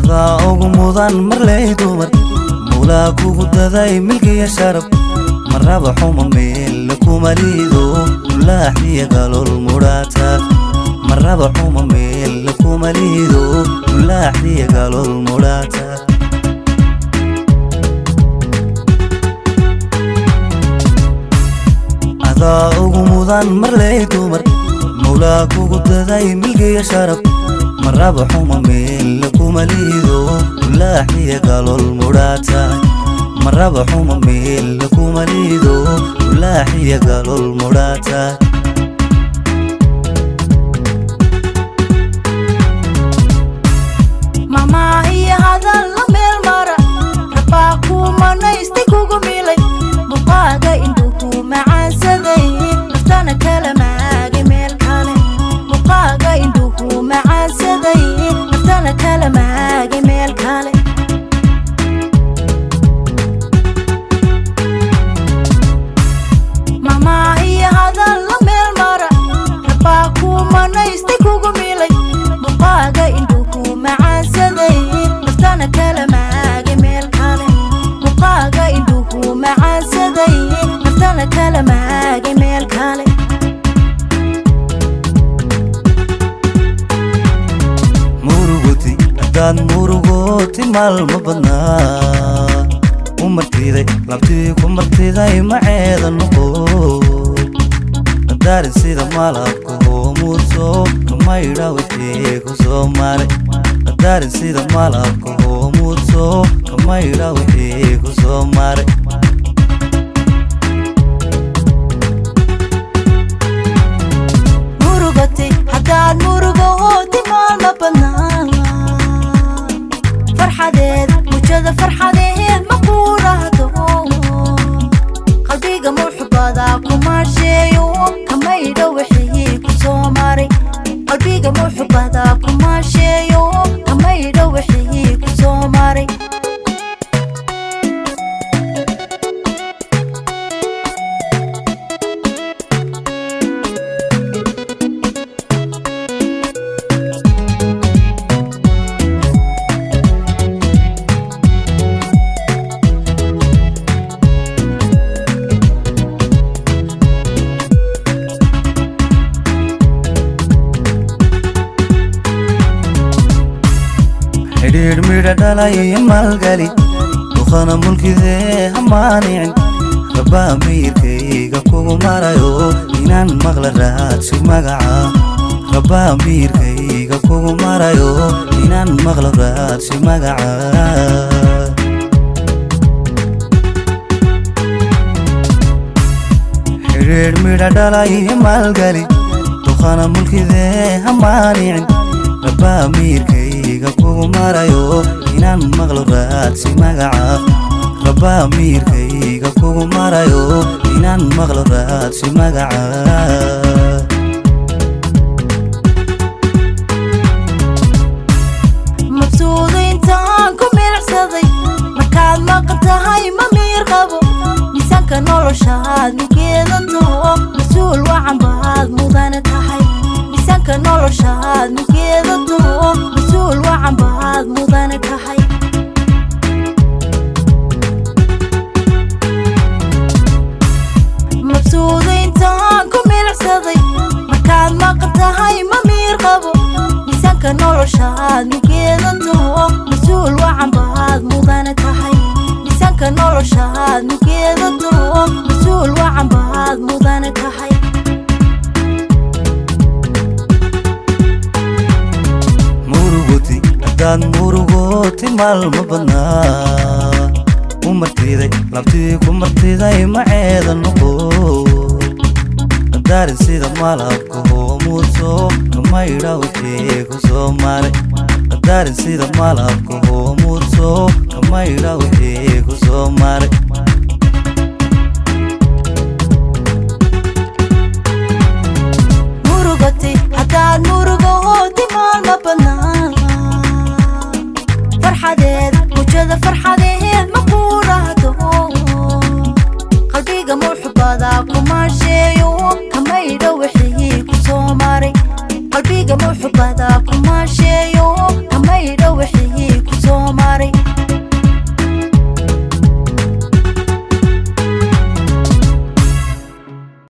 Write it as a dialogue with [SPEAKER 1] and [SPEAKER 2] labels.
[SPEAKER 1] Adaa ugu mudan marley dumar, Mawlaa kugu daday milkiya sharaf. Marraba xuma meel kuma liido, mulaaxiya galol mudhaata. Marraba xuma meel kuma liido, mulaaxiya galol mudhaata. Adaa ugu mudan marley dumar, Mawlaa kugu daday milkiya sharaf. Marraba xuma meel kuma liido, mulaaxiya galol mudhaata. Marraba xuma meel kuma liido, mulaaxiya galol mudhaata.
[SPEAKER 2] Mamaahiyo hadal la meel mara, rabaa kuu manaystay, kugu milay muqaaga, indhuhu macaansaday, naftana kala maagay meel kale. Muqaaga indhuhu macaansaday, naftana kala maagay meel kale. Mamaahiyo hadal la meel mara, rabaa kuu manaystay, kugu milay muqaaga, indhuhu macaansaday, naftana kala maagay meel kale. Muqaaga indhuhu macaansaday, naftana kala maagay meel kale.
[SPEAKER 1] Murugoti haddaad murugoti maalmo badnaa, u martiday labtii ku martiday maceeda noqo. Qadaarin sida malabka hoomuudso, kamaydha wixii ku soo maray. Qadaarin sida malabka hoomuudso, kamaydha wixii ku soo maray.
[SPEAKER 2] Murugati haddaad murugooti maalma badnaa, farxadeed mujada farxadeed ma kuurahdo. Qalbiga muxubadaa kumaasheeyo, kamaydho wixii ku soo maray. Qalbiga muxubadaa kumaasheeyo, kamaydho wixii ku soo maray.
[SPEAKER 1] Xidhiidh midha dhalay iyo maalgali, duqana mulkidee hamaanicin. Rabaa miirkayga kugu marayo, inaan maqla raadsi magaca. Rabaa miirkayga kugu marayo, inaan maqlo raadsi magaca. Xidhiidh midha dhalay iyo maalgali, duqana mulkidee hamaanicin. Rabaa miirkayga kugu marayo, inaan maqlo raadsi magaca. Rabaa miirkayga kugu marayo, inaan maqlo raadsi magaca.
[SPEAKER 2] Mabsuuda intaan ku milicsaday, markaad maqan tahay ma miir qabo. Miisaanka noloshaad mugeedato, mas-uul wacan baad mudane tahay. Miisaanka noloshaad mugeedato, mas-uul wacan baad mudane tahay. Mabsuuda intaan ku milicsaday, markaad maqan tahay ma miir qabo. Miisaanka noloshaad mugeedato, mas-uul wacan baad mudane tahay. Miisaanka noloshaad mugeedato, mas-uul wacan baad mudane tahay.
[SPEAKER 1] Murugoti haddaad murugoti maalmo badnaa, u martiday labtii ku martiday maceeda noqo. Qadaarin sida malabka hoomuudso, kamaydha wixii ku soo maray. Qadaarin sida malabka hoomuudso, kamaydha wixii ku soo maray.
[SPEAKER 2] Murugati haddaad murugooti maalma badnaa, farxadeed mujada farxadeed.